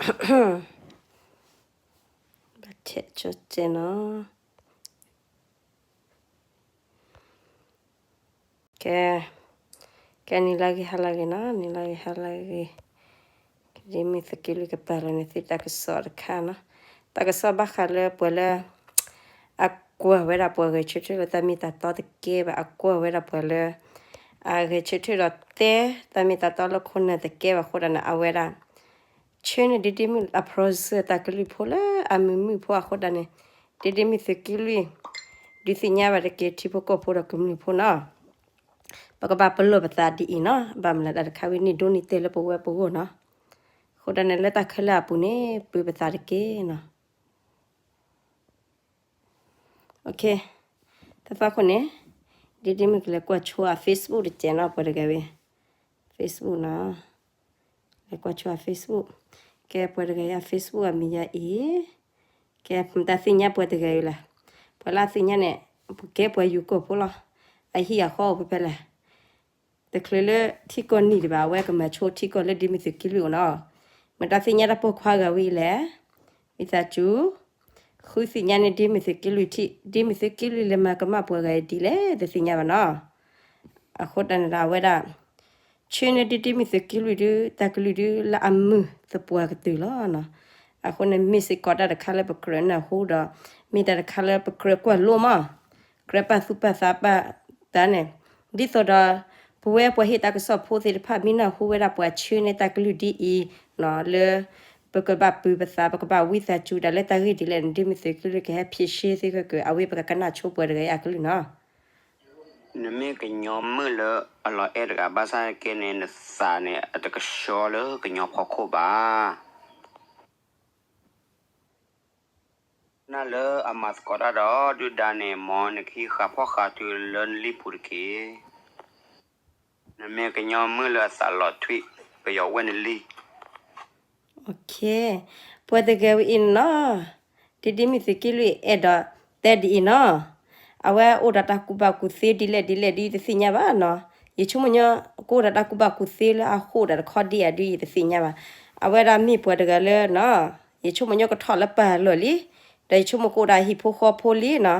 ဘၣ်ထဲးကၠီတဲနီၤ. ကဲ, ကဲနံၤလၢဂ့ၤဟါလၢဂ့ၤနီၤ, နံၤလၢဂ့ၤဟါလၢဂ့ၤ, ဒ်မ့ၢ်သုးက့လွံၢ်ကပာ်လီၤန့ၣ်သုတၢ်ကစီၣ်တခါနီၤ, တၢ်ကစီၣ်ဘၣ်ဃးလၢပှၤလၢ အကွၢ်ဝဲဒၣ်ပှၤဂဲၤဆၢထၢၣ်လၢတၢ်မ့ၢ်တၢ်တီတကဲဘၣ်, အကွၢ်ဝဲဒၣ်ပှၤလၢ အဂဲၤဆၢထၢၣ်ဒီးတဲ တၢ်မ့ၢ်တၢ်တီလၢခိၣ်နၢ်တကဲဘၣ်အဃိဒၣ်န့ၣ် အဝဲဒၣ် ဆၢန့ၢ်ဒ်ဒ်မ့ၢ်အ process တၢ်ကလုၢ်ဖိလၢအမုာ်မုာ်ဖိအဃိဒၣ်န့ၣ် ဒ်ဒ်မ့ၢ်သုးက့လွံၢ် ဒုးသ့ၣ်ညါဘၣ်တက့ၢ် ထံဖိကီၢ်ဖိဒီးကမျၢၢ်ဖိနီၤ, ပကဘၣ်ပလီၢ်ပသးဒ်အံၤနီၤ, ဘၣ်မနုၤတၢ်တခါဝံၤန့ၣ်ဒိၣ်န့ၢ်တဲလၢပဝဲပဂီၢ်နီၤ, အဃိဒၣ်န့ၣ် လၢတၢ်ခဲလၢာ်အပူၤန့ၣ် ပၢပသးတက့ၢ်နီၤ. တသီခိၣ်န့ၣ် ဒ်ဒ်မ့ၢ်ကလဲၤကွၢ်ဆိအ Facebook တကဲးနီၤ ပှၤတဂၤဝံၤ Facebook နီၤ, လဲၤကွၢ်ဆိအ Facebook, ကဲပှၤတဂၤအ Facebook အမံၤယါအံၤ, ကဲမတၤသ့ၣ်ညါပှၤတဂၤအံၤလဲၣ်, ပှၤလၢအသ့ၣ်ညါန့ၣ် ကဲပှၤယူၤကီၢ်ဖိလီၤ, အဟံၣ်အဃီအိၣ်ဖဲဖဲလဲၣ် တချုးလၢထံကီၢ်နံၣ်ဒံးဘၣ် အဝဲကမၤဆိထံကီၢ်လၢဒ်မ့ၢ်သုးက့လွံၢ်အိၣ်နီၤ, မတၤသ့ၣ်ညါတၢ်ပိာ်ခွါဂၤဝံၤလဲၣ်, ဝံသးစူၤ ဃုသ့ၣ်ညါန့ၣ်ဒ်မ့ၢ်သုးက့လွံၢ်ထံး ဒ်မ့ၢ်သုးက့လွံၢ်လဲၤမၤကမၣ်ပှၤဂၤအံၤဒ်လဲၣ် တသ့ၣ်ညါဘၣ်နီၤ, အဃိတၢ်န့ၣ်ဒီးအဝဲဒၣ် ဆၢန့ၢ်ဒ်ဒ်မ့ၢ်သုးက့လွံၢ်ဒု တၢ်ကလုၢ်ဒုလၢအမုာ်သပှၢ်ကတၢၢ်လီၤနီၤ, အဃိန့ၣ်မ့ၢ်စ့ၢ်ကီးတၢ်တခါလၢပကြၢးနၢ်ဟူဒီး မ့ၢ်တၢ်တခါလၢပကြၢးကွၢ်လိမး, ကြၢးပာ်သူၣ်ပာ်သးပာ်တၢ်န့ၣ်, ဒ်သိးဒီး ပဝဲပှၤဟ့ၣ်တၢ်ကစီၣ်ဖိသ့ၣ်တဖၣ် မ့ၢ်နၢ်ဟူဝဲဒၣ်ပှၤဆၢန့ၢ်တၢ်ကလုၢ်ဒ်အံၤနီၤ လၢ ပကဘၣ်ပၢပသး ပကဘၣ်ဝံသးစူၤဒၣ်လၢတၢ်ဂ့ၢ်ဒ်လဲၣ်န့ၣ် ဒ်မ့ၢ်သုးက့လွံၢ်ကဟဲဖံးရှဲသ့ၣ်ခဲကၢး အဝဲပကကနၣ်ဆိပှၤတဂၤအံၤအကလုၢ်နီၤ. နမ့ၢ်ကညီမုၣ်လၢအလီၤအဲၣ်တဂၤဘၣ်ဆၣ်က့န့ၣ် နသးန့ၣ် အတကဆှီလၢကညီဖီခိၣ်ဘၣ်. နၢ်လၢအမၤသကိးတၢ်ဒီးဒုၣ်ဒါန့ၣ် မ်နကဟံးဃာ်ဖီၣ်ဃာ်တုၤလၢနလံာ်ပူၤတက့ၢ်. နမ့ၢ်ကညီမုၣ်လၢအသးလီၤထွံၣ် ပယီၤဝဲၢ်နလံာ်. ပှၤတဂၤဝဲအံၤန့ၣ်နီၤ, ဒ်ဒ်မ့ၢ်သုးက့လွံၢ်အဲၣ်ဒိးတဲဒ်အံၤနီၤ, အဝဲအိၣ်ဒီးတၢ်ကူၣ်ဘၣ်ကူၣ်သ့ဒ်လဲၣ်ဒ်လဲၣ်ဒ်ယတသ့ၣ်ညါဘၣ်နီၤ, ယဆိကမိၣ်ညီ ကအိၣ်ဒီးတၢ်ကူၣ်ဘၣ်ကူၣ်သ့လၢအဃိဒီးတခီဒ်အံၤဒ်ယတသ့ၣ်ညါဘၣ်, အဝဲဒၣ်မ့ၢ်ပှၤတဂၤလၢနီၤ, ယဆိကမိၣ်ညီကထီၣ်လၢပၢ်လီၢ်လံ, ဒီးယဆိကမိၣ်ကအိၣ်ဒီးဟံၣ်ဖိဃီဖိလံနီၤ,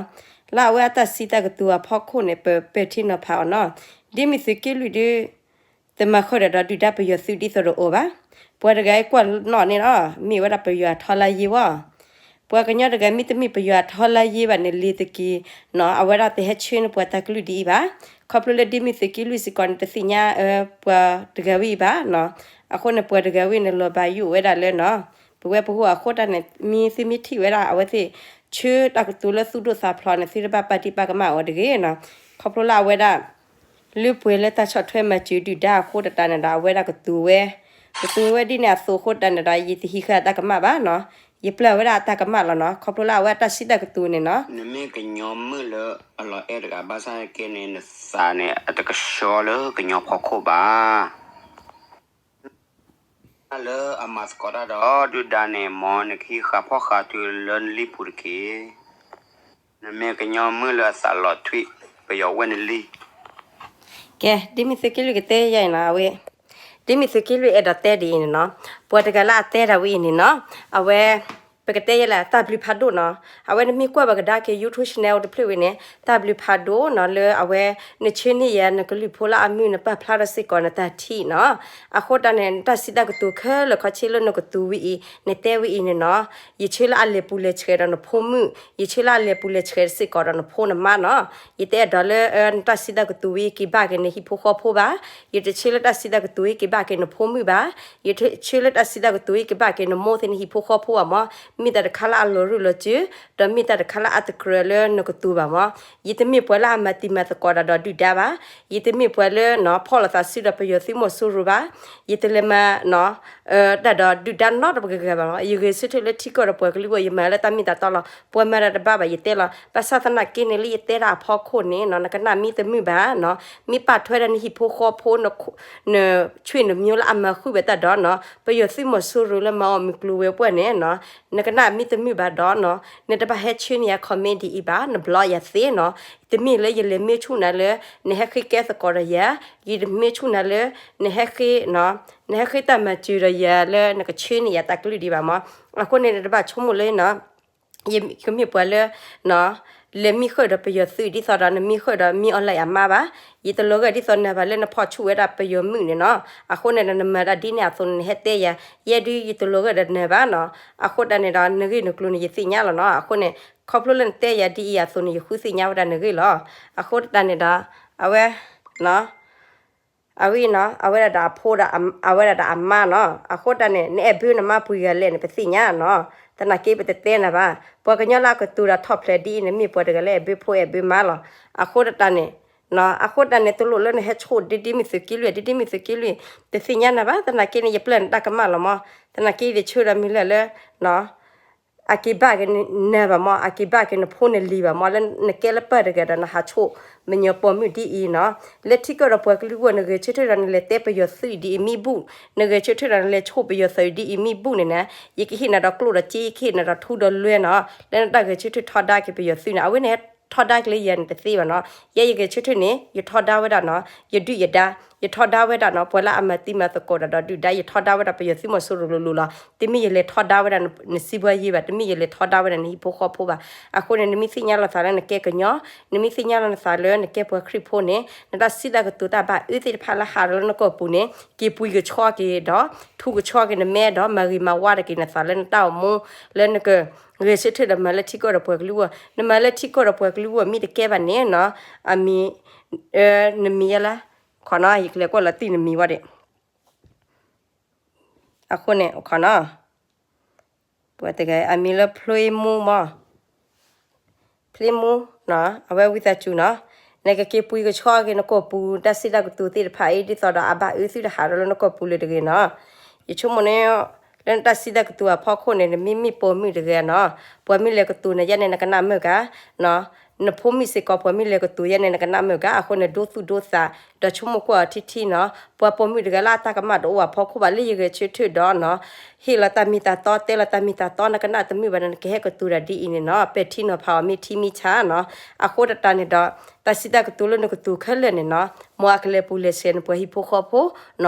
လၢအဝဲအတၢ်စံးတၢ်ကတိၤအဖီခိၣ်န့ၣ် ပပဲာ်ထံနီၤဖးအီၤနီၤ, ဒ်မ့ၢ်သုးက့လွံၢ်ဒု တမၤဃုာ်ဒီးဒုၣ်ဒါပယီၤသုးဒ်သိးဒီးအိၣ်ဘၣ်, ပှၤတဂၤအံၤကွၢ်နီၣ်န့ၣ်လီၤ, မ့ၢ်ဝဲဒၣ်ပယီၤအထီလါယ့ဝဲ, ပှၤကညီတဂၤမ့တမ့ၢ်ပယီၤအထီလါယ့ဘၣ်န့ၣ် လ့ၤတက့ၤနီၤ, အဝဲဒၣ်တဟဲဆၢန့ၢ်ပှၤတၢ်ကလုၢ်ဒ်အံၤဘၣ်, ခီဖျိလၢဒ်မ့ၢ်သုးက့လွံၢ်စ့ၢ်ကီးန့ၣ် တသ့ၣ်ညါ ပှၤတဂၤဝဲအံၤဘၣ်နီၤ, အဃိန့ၣ်ပှၤတဂၤဝဲန့ၣ် လီၤဘၣ်ယိၣ်ဝဲဒၣ်လၢနီၤ, ပဝဲပဂီၢ်အဃိတၢ်န့ၣ် မ့ၢ်သုမ့ၢ်ထံၣ်ဝဲဒၣ် အဝဲသ့ၣ်ဆၢတၢ်ကတိၤလၢသူၣ်ဒိၣ်သးဖျိးန့ၣ် သုတဘၣ်ပာ်ဒံးပာ်ကမၣ်အီၤတဂ့ၤနီၤ, ခီဖျိလၢအဝဲဒၣ် လၢပှဲၤလၢတၢ်ဆီၣ်ထွဲမၤစၢၤဒုၣ်ဒါအဃိတၢ်န့ၣ်ဒီး အဝဲဒၣ်ကတိၤဝဲ, ကတိၤဝဲဒ်န့ၣ်အသိးအဃိတၢ်န့ၣ်ဒီး ယတဟံးဃာ်တၢ်ကမၣ်ဘၣ်နီၤ, ယပျၢ်ဝဲဒၣ်အတၢ်ကမၣ်လီၤနီၤ, ခီဖျိလၢအဝဲအတၢ်စံးတၢ်ကတိၤန့ၣ်နီၤ, နမ့ၢ်ကညီမုၣ်လၢအလီၤအဲၣ်တဂၤဘၣ်ဆၣ်က့န့ၣ် နသးန့ၣ် အတကဆှီလၢကညီဖီခိၣ်ဘၣ်. နၢ်လၢအမၤသကိးတၢ်ဒီးဒုၣ်ဒါန့ၣ် မ်နကဟံးဃာ်ဖီၣ်ဃာ်တုၤလၢနလံာ်ပူၤတက့ၢ်. နမ့ၢ်ကညီမုၣ်လၢအသးလီၤထွံၣ် ပယီၤဝဲၢ်နလံာ်. ကဲ, ဒ်မ့ၢ်သုးက့လွံၢ်ကတဲယဲအံၤနီၤ, အဝဲ, ဒ်မ့ၢ်သုးက့လွံၢ်အဲၣ်ဒိးတဲဒ်အံၤန့ၣ်နီၤ, ပှၤတဂၤလၢအတဲဒၣ်ဝဲအံၤန့ၣ်နီၤ, အဝဲ ပကတဲယဲလၢတၢ်ဘျုးဖးဒိၣ်နီၤ, အဝဲနမ့ၢ်ကွၢ်ဘၣ်ကဒါက့ၤ YouTube channel တဖျၢၣ်ဝဲန့ၣ် တၢ်ဘျုးဖးဒိၣ်နီၤ လၢအဝဲ နဆၢန့ၢ်ယၤနကလုၢ်ဖိလၢအမုာ် နပာ်ဖျါထီၣ်စ့ၢ်ကီးနတၢ်ထံၣ်နီၤ, အဃိတၢ်န့ၣ် နတၢ်စံးတၢ်ကတိၤခဲလၢာ်ခီဆ့လၢနကတိၤဝဲအံၤ နတဲဝဲအံၤန့ၣ်နီၤ, ယဆၢလၢအလဲၤပူၤလဲၤဆှဲးဒီးနဖိမုၣ်, ယဆၢလၢအလဲၤပူၤလဲၤဆှဲးစ့ၢ်ကီးဒီးနဖိနမါနီၤ, ယတဲအဒိးလၢ နတၢ်စံးတၢ်ကတိၤဝဲ က့ၤဘၣ်က့ၤနဟံၣ်ဖိဃီဖိဘၣ်, ယတဆၢလၢတၢ်စံးတၢ်ကတိၤဝဲ က့ၤဘၣ်က့ၤနဖိမုၣ်ဘၣ်, ယတဆၢလၢတၢ်စံးတၢ်ကတိၤဝဲ က့ၤဘၣ်က့ၤနမိၢ်သ့ၣ်နဟံၣ်ဖိဃီဖိဘၣ်မး, မ့ၢ်တၢ်တခါလၢအလီၤရူၢ်လီၤစၢၤ, ဒီးမ့ၢ်တၢ်တခါလၢအတကြၢးလၢနကတိၤဘၣ်မး, ယတမ့ၢ်ပှၤလၢအမၤတံၤမၤသကိးတၢ်ဒီးဒုၣ်ဒါဘၣ်, ယတမ့ၢ်ပှၤလၢနီၤ ဖီၣ်လိာ်သးစုဒီးပယီၤသုးမီၤစိရိၤဘၣ်, ယတလဲၤမၤနီၤ တၢ်ဒီးဒုၣ်ဒါနီတပှၤဂၤဂၤဘၣ်နီၤ, ယဂဲၤဆၢထၢၣ်လၢထံကီၢ်ဒီးပှၤကလုာ်အဂီၢ် ယမၤလၢတၢ်မ့ၢ်တၢ်တီလီၤ, ပှၤမၤတၢ်တဘၣ်ဘၣ်ယတဲလီၤ, ဘၣ်ဆၣ်သနာ်က့န့ၣ် လၢယတဲတၢ်အဖီခိၣ်န့ၣ်နီၤ နကနၣ်မ့ၢ်တမုာ်ဘၣ်နီၤ, မ့ၢ်ပာ်ထွဲဒီးနဟံၣ်ဖိဃီဖိ နဆွေနမျိုးလၢအမၤဃုာ်ဝဲတၢ်ဒီးနီၤ ပယီၤသုးမီၤစိရိၤလၢမၤအီၣ်မုၢ်ကျိၤဝဲၤကွာ်န့ၣ်နီၤ, န ကနၣ်မ့ၢ်တမုာ်ဘၣ်ဒီးနီၤ, နတဘၣ်ဟဲဆှၢန့ၢ်ယၤ comment ဒ်အံၤဘၣ်, န block ယၤသ့နီၤ. တမ့ၢ်လၢယလဲၤမ့ၢ်ဆူၣ်နၤလၢ နဟဲဃ့ကဲသကိးဒီးယၤ, ယတမ့ၢ်ဆူၣ်နၤလၢ နဟဲဃ့ နဟဲဃ့တၢ်မၤစၢၤဒီးယၤလၢနကဆှၢန့ၢ်ယၤတၢ်ကလုၢ်ဒံးဘၣ်မး. အဃိန့ၣ် နတဘၣ်ဆိကမိၣ်လၢ ယကမ့ၢ်ပှၤလၢ လဲၤမံဃုာ်ဒီးပယီၤသုးဒ်သိးဒီး နမံဃုာ်ဒီးမံ online အမါဘၣ်. ယတလီၤဂာ်ဒ်သိးနၤဘၣ်လၢနဖီၣ်ဆူၣ်ဝဲဒၣ်ပယီၤမုၣ်န့ၣ်နီၤ. အဃိန့ၣ်ဒီး နမၤတၢ်ဒ်န့ၣ်အသိးန့ၣ် နဟဲတဲယၤ, ယဲဒုးယတလီၤဂာ်ဒီးနၤဘၣ်နီၤ. အဃိတၢ်န့ၣ်ဒီး နဂ့ၢ်နကျိၤန့ၣ် ယသ့ၣ်ညါလီၤနီၤ. အဃိန့ၣ် ခီဖျိလၢနတဲယၤဒ်အံၤအသိးန့ၣ် ယဃုသ့ၣ်ညါဝဲဒၣ်နဂ့ၢ်လီၤ. အဃိတၢ်န့ၣ်ဒီး အဝဲ အဝဲနီၤ, အဝဲဒၣ်ဒီးအဖိဒီး အဝဲဒၣ်ဒီးအမါနီၤ. အဃိတၢ်န့ၣ် နအဲၣ်ဘၢနမါပှဲၤဂၤလဲၣ်န့ၣ် ပသ့ၣ်ညါနီၤ. သနာ်က့ပတတဲနၤဘၣ်. ပှၤကညီလၢအကတိၤတၢ်ထီၣ်ဖျဲးဒ်အံၤန့ၣ် မ့ၢ်ပှၤတဂၤလၢအဲၣ်ဘၢဖိအဲၣ်ဘၢမါလီၤ. အဃိတၢ်န့ၣ် အဃိတၢ်န့ၣ် တလိၣ်လၢနဟဲဆိၣ်ဒ့ဒ့မုၢ်သုးက့လွံၢ် ဒ့ဒ့မုၢ်သုးက့လွံၢ် တသ့ၣ်ညါနၤဘၣ်. သနာ်က့န့ၣ် ယပျၢ်နတၢ်ကမၣ်လီၤမး. သနာ်က့ယဆၢဒီးမုၢ်လၢ်လၢ အက့ၤဘၣ်က့ၤနၤဘၣ်မး, အက့ၤဘၣ်က့ၤနဖိနလံၤဘၣ်မး, လၢနကဲလၢပၢ်တဂၤဒီး နဟးဆိၣ်မညီပိာ်မုၣ်ဒ်အံၤနီၤ. လၢထံကီၢ်ဒီးပှၤကလုာ်အဂီၢ် နဂဲၤဆၢထၢၣ်ဒီးနလဲၤတဲပယီၤသုးဒ်အံၤမ့ၢ်ဘူၣ်, နဂဲၤဆၢထၢၣ်ဒီးနလဲၤဆိၣ်ပယီၤသုးဒ်အံၤမ့ၢ်ဘူၣ်န့ၣ်နီၤ, ယကဟ့ၣ်နၤဒီးကျိၣ်ဒီးစ့, ယကဟ့ၣ်နၤဒီးထူဒီးလွဲနီၤ. လၢနတၢ်ဂဲၤဆၢထၢၣ်ထီဒါက့ၤပယီၤသုးန့ၣ် အဝဲန့ၣ်ဟဲထီဒါက့ၤလၢယၤန့ၣ်တသ့ဘၣ်နီၤ. ယဲယဂဲၤဆၢထၢၣ်န့ၣ် ယထီဒါဝဲဒၣ်နီၤ, ယဒုၣ်ယဒါ, ယထီဒါဝဲဒၣ်နီၤ, ပှၤလၢအမၤသံမၤသကိးတၢ်ဒီးဒုၣ်ဒါ, ယထီဒါဝဲဒၣ်ပယီၤသုးမီၤစိရိၤလိၤလိၤလီၤ. တမ့ၢ်ယလဲၤထီဒါဝဲဒၣ် နစံးဘှါယ့ဘၣ်, တမ့ၢ်ယလဲၤထီဒါဝဲဒၣ်နဟံၣ်ဖိဃီဖိဘၣ်. အဃိန့ၣ် နမ့ၢ်သ့ၣ်ညါလီၤသးလၢနကဲကညီ, နမ့ၢ်သ့ၣ်ညါလီၤနသးလၢနကဲပှၤခရံာ်ဖိန့ၣ် နတၢ်စံးတၢ်ကတိၤတၢ်ဘၣ်အၢသ့ၣ်တဖၣ်လၢဟးဒီးလၢနကိာ်ပူၤန့ၣ် က့ၤပှံၤကဆှီက့ၤဒီး ထူကဆှီက့ၤနမဲဒီး မၤဂ့ၤမၤဝါတက့ၤနသးလၢနတၢ်အိၣ်မူ လၢနကဂဲၤဆၢထၢၣ်ဒီးမၤလၢထံကီၢ်ဒီးပှၤကလုာ်အဂီၢ်, နမၤလၢထံကီၢ်ဒီးပှၤကလုာ်အဂီၢ် မ့ၢ်တကဲဘၣ်န့ၣ်နီၤ, အမံၤ နမံၤယဲလၢ ခီနီၤ, ယကလဲၤကွၢ်လီၤတံၢ်နမံၤဝဲဒၣ်. အဃိန့ၣ် ခီနီၤ, ပှၤတဂၤအမံၤလၢဖျ့မူမး, ဖျ့မူ, အဝဲဝံသးစူၤနီၤ, နကက့ၤပှံၤကဆှီက့ၤနကိာ်ပူၤ တၢ်စံးတၢ်ကတိၤသ့ၣ်တဖၣ်အံၤ ဒ်သိးဒီးအဘၣ်အၢသုတဟးဒီးလၢနကိာ်ပူၤလၢၤတဂ့ၤနီၤ. ယဆိကမိၣ်န့ၣ် လၢနတၢ်စံးတၢ်ကတိၤအဖီခိၣ်န့ၣ် နမ့မ့ၢ်ပိာ်မုၣ်တဂၤနီၤ, ပှၤမ့ၢ်လဲၤကတိၤနၤယဲန့ၣ် နကနၣ်မုာ်ကါ နဖိမုၣ်စ့ၢ်ကီး ပှၤမ့ၢ်လဲၤကတိၤယဲန့ၣ် နကနၣ်မုာ်ကါ, အဃိန့ၣ် ဒိသူၣ်ဒိသး ဒီးဆိကမိၣ်ကွၢ်အီၤထံထံနီၤ. ပှၤပိာ်မုၣ်တဂၤလၢအတၢ်ကမၣ်တအိၣ်အဖီခိၣ်ဘၣ် လၢယဂဲၤဆၢထၢၣ်ဒီးနီၤ, ဟ့ၣ်လီၤတၢ်မ့ၢ်တၢ်တီ, တဲလီၤတၢ်မ့ၢ်တၢ်တီ နကနၣ်တမုာ်ဘၣ်ဒီး နကဟဲကတိၤတၢ်ဒ်အံၤန့ၣ်နီၤ, ပဲာ်ထံနီၤဖးအီၤမ့ၢ်ထံမ့ၢ်ဆါနီၤ. အဃိတၢ်န့ၣ်ဒီး တၢ်စံးတၢ်ကတိၤလၢနကတိၤခဲလၢာ်န့ၣ်နီၤ, မ်အကလဲၤပူၤလဲၤဆှဲးနပှၤဟံၣ်ဖိဃီဖိ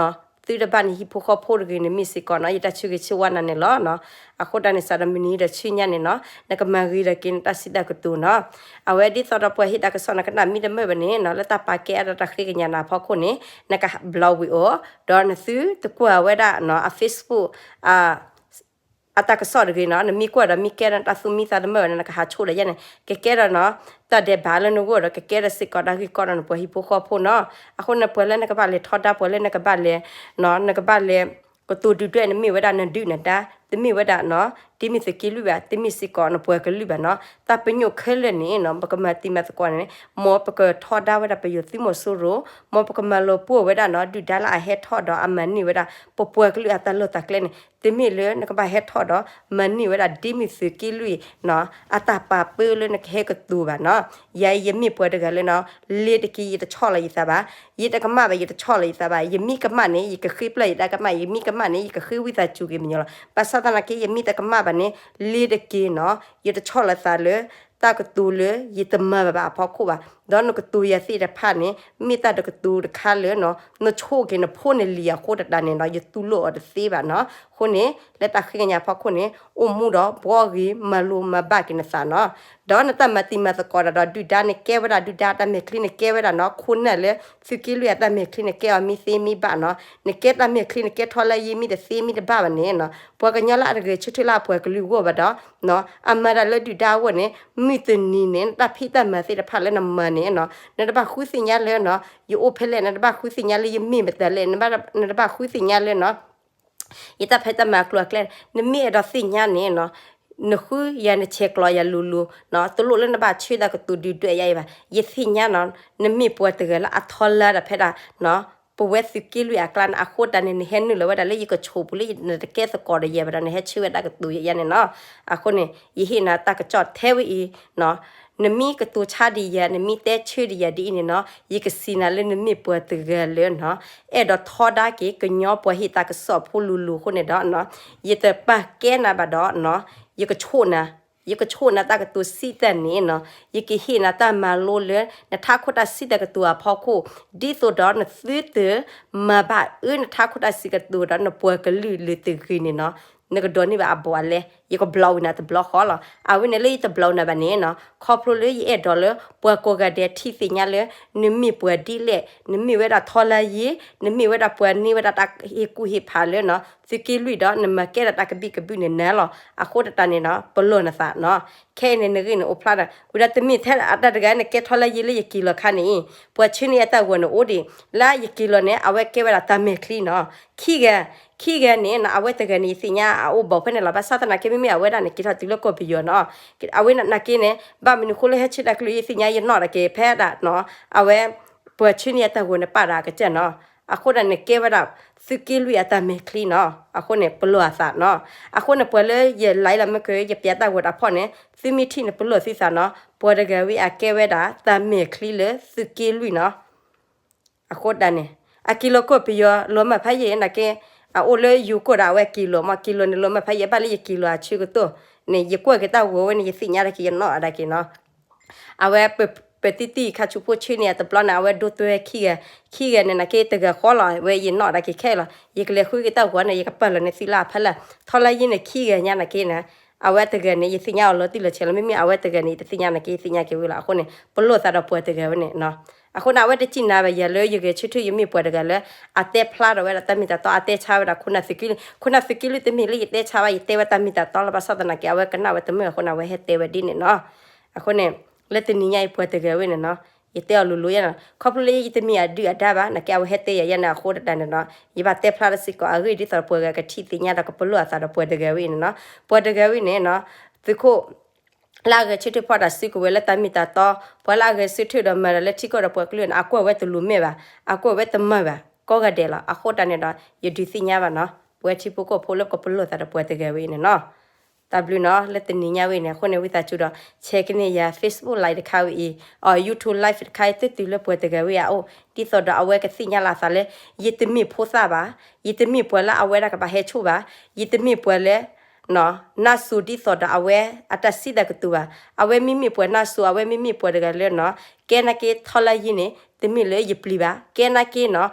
သုတဘၣ်နဟံၣ်ဖိဃီဖိတဂ့ၤန့ၣ်မ့ၢ်စ့ၢ်ကီးနီၤ, ယတၢ်ဆၢဂ့ၤဆၢဝါနၤန့ၣ်လီၤ. အဃိတၢ်န့ၣ် စးဒီးမုၢ်နံၤဒီးဆူညါန့ၣ်နီၤ, နကမၤဂ့ၤဒီးက့ၤနတၢ်စံးတၢ်ကတိၤနီၤ. အဝဲဒ်သိးဒီးပှၤဟ့ၣ်တၢ်ကစီၣ် နကနၣ်မ့ၢ်တမုာ်ဘၣ်န့ၣ်နီၤ, လၢတၢ်ပာ်ကဲအါဒီးတၢ်ဃ့ကညးနၤအဖီခိၣ်န့ၣ် နက block ဝံၤအီၤ, ဒီးနသုတကွၢ်ဝဲဒၣ်နီၤ အ Facebook အတၢ်ကစီၣ်တဂ့ၤနီၤ, နမ့ၢ်ကွၢ်ဒီးမ့ၢ်ကဲဒီးတၢ်သူၣ်မံသးတမုာ်ဘၣ်န့ၣ် နကဟးဆိၣ်ဒီးယဲန့ၣ် ကကဲဒီးနီၤ, တၢ်ဒဲးဘးလၢနဂီၢ်ဒီး ကကဲဒီးစ့ၢ်ကီးတၢ်ဂ့ၢ်ကီဒီးနပှၤဟံၣ်ဖိဃီဖိနီၤ. အဃိန့ၣ် ပှၤလၢနကဘၣ်လဲၤထီဒါပှၤလၢနကဘၣ်လဲၤ နကဘၣ်လဲၤ ကတိၤဒုၣ်ဒွဲၣ်န့ၣ်မ့ၢ်ဝဲဒၣ်နဒုၣ်နဒါ, တမ့ၢ်ဝဲဒၣ်နီၤ, တမ့ၢ်သုးက့လွံၢ်ဘၣ်, တမ့ၢ်စ့ၢ်ကီးနပှၤကလုာ်ဘၣ်နီၤ. တၢ်ပညိၣ်ခဲလၢာ်န့ၣ်နီၤ, ပကမၤသံမၤသကိးန့ၣ် မ်ပကထီဒါဝဲဒၣ်ပယီၤသုးမီၤစိရိၤ, မ်ပကမၤလီၤပှီၢ်ဝဲဒၣ်နီၤ ဒုၣ်ဒါလၢအဟဲထီၣ်ဒီးအမၤန့ၢ်ဝဲဒၣ် ပပှၤကလုာ်အတၢ်လီၢ်တၢ်ကျဲန့ၣ် တမ့ၢ်လၢနကဘၣ်ဟဲထီၣ်ဒီး မၤန့ၢ်ဝဲဒၣ်ဒ်မ့ၢ်သုးက့လွံၢ်နီၤ အတၢ်ပာ်ပၢလၢနကဟဲကတိၤဘၣ်နီၤ. ယၤအံၤယမ့ၢ်ပှၤတဂၤလၢနီၤ, လ့ၤတက့ၤယတဆီၣ်လီၤယသးဘၣ်, ယတကမၣ်ဘၣ် ယတဆီၣ်လီၤယသးဘၣ်, ယမ့ၢ်ကမၣ်န့ၣ် ယကဃ့ပျၢ်ယတၢ်ကမၣ်, ယမ့ၢ်ကမၣ်န့ၣ် ယကဃ့ဝံသးစူၤက့ၤမညီလီၤ. ဘၣ်ဆၣ်သနာ်က့ ယမ့ၢ်တကမၣ်ဘၣ်န့ၣ် လ့ၤတက့ၤနီၤ ယတဆီၣ်လီၤသးလၢ တၢ်ကတိၤလၢယတမၤဘၣ်ဘၣ်အဖီခိၣ်ဘၣ်, ဒီးနကတိၤယၤသ့ၣ်တဖၣ်န့ၣ် မ့ၢ်တၢ်တကတိၤတခါလၢနီၤ နဆိၣ်က့ၤနဖိနလံၤအဃိတၢ်န့ၣ်နီၤ ယတူၢ်လိာ်အီၤတသ့ဘၣ်နီၤ. အဃိန့ၣ် လၢတၢ်ဃ့ကညးဖီခိၣ်န့ၣ် အိၣ်မူဒီးဘှီဂ့ၤ မၤလိမၤဘၣ်က့ၤနသးနီၤ. ဒီးနတၢ်မၤသံမၤသကိးတၢ်ဒီးဒုၣ်ဒါန့ၣ် ကဲဝဲဒၣ်ဒုၣ်ဒါအတၢ်မဲာ်ချံန့ၣ် ကဲဝဲဒၣ်နီၤ ခိၣ်နၢ်လၢ သုးက့လွံၢ်အတၢ်မဲာ်ချံန့ၣ် ကဲအီၤမ့ၢ်သ့မ့ၢ်ဘၣ်နီၤ. နကဲတၢ်မဲာ်ချံန့ၣ် ကဲထီၣ်လၢယမ့ၢ်တသ့မ့ၢ်တဘၣ်ဘၣ်န့ၣ်နီၤ ပှၤကညီလၢအတဂဲၤဆၢထၢၣ်လၢအပှၤကလုာ်အဂီၢ်ဘၣ်ဒီး အမၤတၢ်လၢဒုၣ်ဒါအဂီၢ်န့ၣ် မုၢ်တနံၤန့ၣ် နတၢ်ဖံးတၢ်မၤသ့ၣ်တဖၣ်လၢနမၤန့ၣ်နီၤ နတဘၣ်ဃုသ့ၣ်ညါလၢနီၤ ယအိၣ်ဖဲလဲၣ်, နတဘၣ်ဃုသ့ၣ်ညါလၢယမ့ၢ်မတၤလဲၣ်, နတဘၣ်ဃုသ့ၣ်ညါလၢနီၤ ယတၢ်ဖံးတၢ်မၤအကျိၤအကျဲ, နမ့ၢ်အဲၣ်ဒိးသ့ၣ်ညါန့ၣ်နီၤ နဃုယၤနဆဲးကျိးယၤလိၤလိၤနီၤ တလိၣ်လၢနဘၣ်ဆၢတၢ်ကတိၤဒုၣ်ဒွဲၣ်ယၤအံၤဘၣ်. ယသ့ၣ်ညါနီၤ နမ့ၢ်ပှၤတဂၤလၢအထီဒါတၢ်ဖဲဒၣ်နီၤ ပဝဲသုးက့လွံၢ်အကျါန့ၣ် အဃိတၢ်န့ၣ် နဟဲနုာ်လီၤဝဲဒၣ်လၢယကဆိးပူၤလၢနတကဲသကိးဒီးယၤဘၣ်ဒီး နဟဲဆၢဝဲတၢ်ကတိၤယၤန့ၣ်နီၤ. အဃိန့ၣ် ယဟ့ၣ်နၤတၢ်ကစီၣ်ထဲဝဲအံၤနီၤ နမ့ၢ်ကတိၤဆါဒံးယၤ နမ့ၢ်တဲဆၢဒံးယၤဒ်အံၤန့ၣ်နီၤ ယကစံးနၤလၢနမ့ၢ်ပှၤတဂၤလၢနီၤ အဲၣ်ဒိးထီဒါက့ၤကညီပှၤဟ့ၣ်တၢ်ကစီၣ်ဖိလိၤလိၤအဃိန့ၣ်ဒီးနီၤ ယတပာ်ကဲနၤဘၣ်ဒီးနီၤ ယကဆိၣ်နၤ, ယကဆိၣ်နၤတၢ်ကတိၤစံးတၢ်န့ၣ်နီၤ, ယကဟ့ၣ်နၤတၢ်မၤလိလၢ နထးခိၣ်တၢ်စံးတၢ်ကတိၤအဖီခိၣ်, ဒ်သိးဒီးနသုတမၤဘၣ်အၢနထးခိၣ်တၢ်စံးတၢ်ကတိၤဒီးနပှၤကလုာ်လၢတဂ့ၤန့ၣ်နီၤ, နကဒိးန့ၢ်ဘၣ်အဘူးအလဲ, ယကဘျီဝံၤနၤတဘျီဃီလီၤ. အဝဲန့ၣ်လၢယတဘျီနၤဘၣ်န့ၣ်နီၤ, ခီဖျိလၢယအဲၣ်ဒိးလၢ ပှၤကိးဂၤဒဲးထံၣ်သ့ၣ်ညါလၢ နမ့ၢ်ပှၤဒ်လဲၣ်, နမ့ၢ်ဝဲဒၣ်ထီလၢယ့, နမ့ၢ်ဝဲဒၣ်ပှၤန့ၢ်ဝဲဒၣ်တၢ်ဟ့ၣ်ကူၣ်ဟ့ၣ်ဖးလၢနီၤ သုးက့လွံၢ်ဒီး နမၤကဲဒၣ်တၢ်ကဘံၣ်ကဘုၣ်န့ၣ်နၤလီၤ. အဃိတၢ်န့ၣ်နီၤ ပလီၢ်နသးနီၤ, ခဲအံၤန့ၣ်နဂ့ၢ်န့ၣ်အိၣ်ဖျါဒီး ဝံၤဒီးတမ့ၢ်ထဲအတၢ်တဂၤ နကဲထီလၢယ့လၢယက့ၤလီၤခါန့ၣ်, ပှၤဆှၢန့ၢ်အတၢ်ဂီၤန့ၣ်အိၣ်ဒံး, လၢယက့ၤလီၤန့ၣ် အဝဲကဲဝဲဒၣ်တၢ်မဲာ်ချံနီၤ, ခံဂၤ, ခံဂၤန့ၣ်နီၤ အဝဲတဂၤန့ၣ် ယသ့ၣ်ညါအအိၣ်ဘီၣ်ဖဲန့ၣ်လီၤ. ဘၣ်ဆၣ်သနာ်က့ မ့မ့ၢ်အဝဲဒၣ်န့ၣ် က့ၤထီၣ်တုၤလၢကီၢ်ပယီၤနီၤ, အဝဲနာ်က့န့ၣ် ဘၣ်မနုၤဃိလၢဟဲဆၢတၢ်ကလုၢ် ယသ့ၣ်ညါယနီၣ်တၢ်က့ၤဖဲဒၣ်နီၤ, အဝဲ ပှၤဆှၢန့ၢ်အတၢ်ဂီၤန့ၣ် ပာ်ဒီးအကစၢ်နီၤ, အဃိဒၣ်န့ၣ်ကဲဝဲဒၣ် သုးက့လွံၢ်အတၢ်မဲာ်ချံနီၤ, အဃိန့ၣ် ပလီၢ်အသးနီၤ, အဃိန့ၣ် ပှၤလၢယလံလီၤမ့ၢ်က ယပျးတၢ်ဂီၤတၢ်ဖီၣ်န့ၣ် သုမ့ၢ်ထံၣ်န့ၣ် ပလီၢ်သုသးနီၤ, ပှၤတဂၤဝဲအကဲဝဲဒၣ် တၢ်မဲာ်ချံလၢသုးက့လွံၢ်နီၤ အဃိဒၣ်န့ၣ် အက့ၤလီၤကီၢ်ပယီၤ လီၤမၢ်ဖးယံာ်နာ်က့, အအိၣ်လၢယိၤကီၢ်ဒီး အဝဲက့ၤလီၤမ့ၢ် က့ၤလီၤန့ၣ် လီၤမၢ်ဖးယံာ် ဘၣ်လၢယက့ၤလီၤအဆၢကတီၢ်န့ၣ် ယကွၢ်က့ၤတၢ်ဂီၤဝဲန့ၣ် ယသ့ၣ်ညါတၢ်က့ၤ ယနီၣ်အတၢ်က့ၤနီၤ, အဝဲ ပတံတံၢ်ခါဆူဖိဆှၢန့ၢ်အတဘျီန့ၣ် အဝဲဒိတွဲခံဂၤ, ခံဂၤန့ၣ်နာ်က့တဂၤဃီလီၤ, ဝဲယနီၣ်တၢ်က့ၤခဲလီၤ, ယကလဲၤဃုက့ၤတၢ်ဂီၤန့ၣ် ယကပာ်လီၤန့ၢ်သုလၢအဖီလာ်, ထီလၢယ့န့ၣ် ခံဂၤညါနာ်က့န့ၣ် အဝဲတဂၤန့ၣ် ယသ့ၣ်ညါအီၤလီၤတံၢ်လီၤဆဲးလီၤ, မ့မ့ၢ်အဝဲတဂၤန့ၣ် ယတသ့ၣ်ညါနာ်က့ ယသ့ၣ်ညါက့ၤဝဲလီၤ, အဃိန့ၣ် ပလီၢ်သးဒီးပှၤတဂၤဝဲန့ၣ်နီၤ, အဃိန့ၣ် အဝဲတစံၣ်နၤဘၣ်ယၤလၢယဂဲၤဆၢထၢၣ် ယမ့ၢ်ပှၤတဂၤလၢ အတဲဖျါထီၣ်ဝဲဒၣ်တၢ်မ့ၢ်တၢ်တီ အတဲဆါဝဲဒၣ်ခိၣ်နၢ်သုးက့လွံၢ်, ခိၣ်နၢ်သုးက့လွံၢ်တမ့ၢ်လၢယတဲဆါဘၣ် ယတဲဝဲတၢ်မ့ၢ်တၢ်တီလီၤ, ဘၣ်ဆၣ်သနာ်က့ အဝဲကနၣ်ဝဲတမုာ်အဃိန့ၣ် အဝဲဟဲတဲဝဲဒ်န့ၣ်နီၤ, အဃိန့ၣ် လၢတနံၤညါအံၤပှၤတဂၤဝဲန့ၣ်နီၤ, ယတဲအီၤလိၤလိၤယဲနီၤ, ခီဖျိလၢယတမ့ၢ်အဒုၣ်အဒါဘၣ် နာ်က့အဝဲဟဲတဲယၤယဲန့ၣ် အဃိဒၣ်န့ၣ်နီၤ ယဘၣ်တဲဖျါထီၣ်စ့ၢ်ကီး အဂ့ၢ်ဒ်သိးဒီးပှၤဂၤကထံၣ်သ့ၣ်ညါဒီးကပလီၢ်အသးဒီးပှၤတဂၤဝဲအံၤန့ၣ်နီၤ, ပှၤတဂၤဝဲန့ၣ်နီၤ, သုးခိၣ် လၢအဂဲၤဆၢထၢၣ်ဖီၣ်တၢ်စုကဝဲၤလၢတၢ်မ့ၢ်တၢ်တီ, ပှၤလၢအဂဲၤဆၢထၢၣ်ဒီးမၤတၢ်လၢထံကီၢ်ဒီးပှၤကလုာ်န့ၣ် အကွၢ်ဝဲတလိၤမဲာ်ဘၣ်, အကွၢ်ဝဲတမုာ်ဘၣ် ကိးဂၤဒဲးလီၤ, အဃိတၢ်န့ၣ်ဒီး ယဒုးသ့ၣ်ညါဘၣ်နီၤ, ပဝဲထံဖိကီၢ်ဖိလၢကပလီၢ်သးဒီးပှၤတဂၤဝဲအံၤန့ၣ်နီၤ တၢ်ဘျုးနီၤ လၢတနံၤညါဝဲန့ၣ် အဃိန့ၣ် ဝံသးစူၤဒီး share ကန့ၢ်ယၤ Facebook live တခါဝဲအံၤ, အ YouTube live တခါအံၤ သုတုၤလၢပှၤတဂၤဝဲအအိၣ် ဒ်သိးဒီးအဝဲကသ့ၣ်ညါလီၤအသးလၢ ယတမ့ၢ်ဖိသၣ်ဘၣ်, ယတမ့ၢ်ပှၤလၢအဝဲဒၣ်ကဘၣ်ဟဲဆိၣ်ဘၣ်, ယတမ့ၢ်ပှၤလၢ နၢ်စိၤဒ်သိးဒီးအဝဲအတၢ်စံးတၢ်ကတိၤဘၣ်, အဝဲမ့မ့ၢ်ပှၤနၢ်စိၤ အဝဲမ့မ့ၢ်ပှၤတဂၤလၢနီၤ, ကဲနာ်က့ထီလၢယ့န့ၣ် တမ့ၢ်လၢယပျံၤဘၣ်, ကဲနာ်က့နီၤ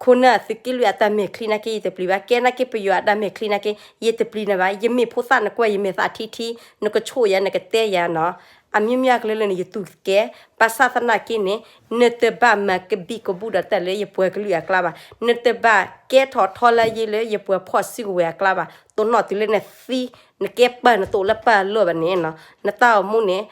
ခိၣ်နၢ်သုးက့လွံၢ်အတၢ်မဲာ်ချံနာ်က့ ယတပျံၤဘၣ်, ကဲနာ်က့ပယီၤအတၢ်မဲာ်ချံနာ်က့ ယတပျံၤနၤဘၣ်, ယမ့ၢ်ဖိသၣ်နကွၢ်ယမဲာ်သးထံထံ, နကဆိၣ်ယၤ နကတဲယၤနီၤ, အမျိုးမျိုးကလုာ်လၢန့ၣ် ယတူၢ်ကဲ, ဘၣ်ဆၣ်သနာ်က့န့ၣ် နတဘၣ်မၤကဘံၣ်ကဘုၣ်ဒီးတၢ်လၢယပှၤကလုာ်အကျါဘၣ်, နတဘၣ်ကဲထီၣ်ထီလၢယ့လၢယပှၤဖီၣ်စုကဝဲၤအကျါဘၣ်, တနီၤတုၤလၢနသံ, နကဲပၢ်နတအိၣ်လၢပၢ်အလီၢ်ဘၣ်န့ၣ်နီၤ, နတၢ်အိၣ်မူန့ၣ်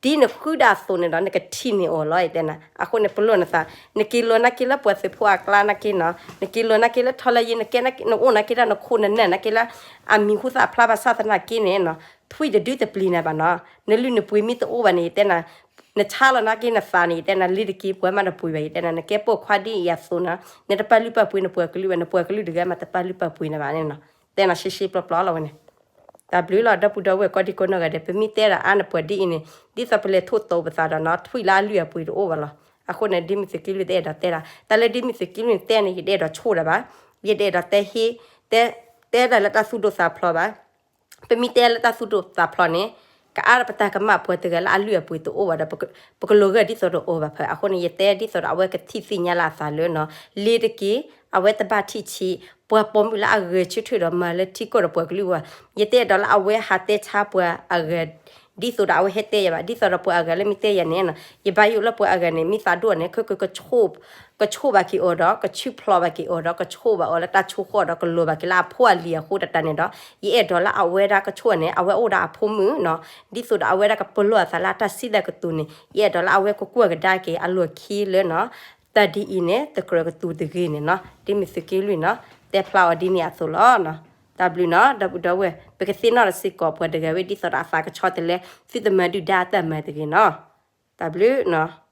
ဒ်နဃုဒၣ်အသိးန့ၣ်ဒီး နကထံၣ်န့ၢ်အီၤလီၤ ယတဲနၤ, အဃိန့ၣ် ပလီၢ်နသး, နက့ၤလီၤနာ်က့လၢပှၤသုးဖိအကျါနာ်က့နီၤ, နက့ၤလီၤနာ်က့လၢထီလၢယ့ နကဲ နအိၣ်နာ်က့ဒၣ် နခိၣ်နနၢ်နာ်က့လၢ အမံၤဟူသၣ်ဖျါဘၣ်ဆၣ်သနာ်က့န့ၣ်နီၤ, ထွံၣ်တဒုတပျံၤနၤဘၣ်နီၤ, နလုၢ်နပှ့ၤမ့ၢ်တအိၣ်ဘၣ်န့ၣ် ယတဲနၤ, နဆါလီၤနာ်က့နသးန့ၣ် ယတဲနၤ လ့ၤတက့ၤ ပှၤမးတပှ့ၤဘၣ် ယတဲနၤ, နကဲပိာ်ခွါဒ်အံၤအသိးနီၤ, နတပာ်လုၢ်ပာ်ပှ့ၤနပှၤကလုာ်ဘၣ်, နပှၤကလုာ်တဂၤမးတပာ်လုၢ်ပာ်ပှ့ၤနၤဘၣ်န့ၣ်နီၤ, တဲနၤရှဲရှဲပျီပျီလီၤဝဲန့ၣ် တၢ်ဘျုးလီၤ ဒီပုၢ်ဒီဝဲၢ်ကိးဒံကိးနီၢ်ဂၤဒဲး, ပမ့ၢ်တဲဒၣ်အါန့ၣ်ပှၤဒ်အံၤန့ၣ် ဒ်သိးပလဲၤထိၣ်သီပသးဒီးနီၤ ထွံၣ်လၢအလုၢ်အပှ့ၤတအိၣ်ဘၣ်လီၤ. အဃိန့ၣ် ဒ်မ့ၢ်သုးက့လွံၢ်တအဲၣ်ဒိးတဲဒၣ်, တၢ်လၢဒ်မ့ၢ်သုးက့လွံၢ်န့ၣ်တဲန့ၣ် ယတအဲၣ်ဒိးဆိၣ်ဒၣ်ဘၣ်, ယတအဲၣ်ဒိးတဲဟ့, တဲ, တဲဒၣ်လၢတၢ်သူၣ်ဒိၣ်သးဖျိးဘၣ်. ပမ့ၢ်တဲလၢတၢ်သူၣ်ဒိၣ်သးဖျိးန့ၣ် ကအါပတၢ်ကမၣ်ပှၤတဂၤလၢအလုၢ်အပှ့ၤတအိၣ်ဘၣ်ဒီး ပကလိၤဂၢၢ်ဒ်သိးဒီးအီၤဘၣ်ဖဲ, အဃိန့ၣ် ယတဲဒ်သိးဒီးအဝဲကထံၣ်သ့ၣ်ညါလၢအသးလၢနီၤ လ့ၤတက့ၤ အဝဲတဘၣ်ထံၣ်ဆံး ပှၤပိာ်မုၣ်လၢအဂဲၤဆၢထၢၣ်ဒီးမၤလၢထံကီၢ်ဒီးပှၤကလုာ်ဝဲ, ယတအဲၣ်ဒိးလၢအဝဲဟးတဲဆါပှၤအဂၤ ဒ်သိးဒီးအဝဲဟဲတဲယၤဘၣ်, ဒ်သိးဒီးပှၤအဂၤလၢမ့ၢ်တဲယၤန့ၣ်နီၤ ယဘၣ်ယိၣ်လၢပှၤအဂၤန့ၣ် မ့ၢ်သးဒိၣ်န့ၣ် က, က, ကဆိၣ်, ကဆိၣ်ဘၣ်က့ၤအီၤဒီး ကဆူၣ်ဖျိးဘၣ်က့ၤအီၤဒီး ကဆိၣ်ဘၣ်အီၤလၢတၢ်ဆိဃီၣ်ဒီး ကလီၤဘၣ်က့ၤလၢအဖိအလံၤအဃိတၢ်န့ၣ်ဒီး ယအဲၣ်ဒိးလၢအဝဲဒၣ်ကဆိၣ်န့ၣ် အဝဲအိၣ်ဒီးအဖိမုၣ်နီၤ, ဒ်သိးဒီးအဝဲဒၣ်ကပလီၢ်အသးလၢအတၢ်စံးတၢ်ကတိၤန့ၣ် ယအဲၣ်ဒိးလၢအဝဲကကွၢ်ကဒါက့ၤအလီၢ်ခံလၢနီၤ တၢ်ဒ်အံၤန့ၣ် တကြၢးကတိၤတဂ့ၤန့ၣ်နီၤ, ဒ်မ့ၢ်သုးက့လွံၢ်နီၤ တဲဖျါအီၤဒ်န့ၣ်အသိးလီၤ. တၢ်ဘျုးနီၤ ဒီပုၢ်ဒီဝဲၢ် ပကသ့ၣ်နီၣ်ထီၣ်စ့ၢ်ကီးပှၤတဂၤဝဲ ဒ်သိးဒီးအသးကဆှီတလဲ သုတမၤဒုၣ်ဒါအတၢ်မၤတဂ့ၤနီၤ. တၢ်ဘျုးနီၤ.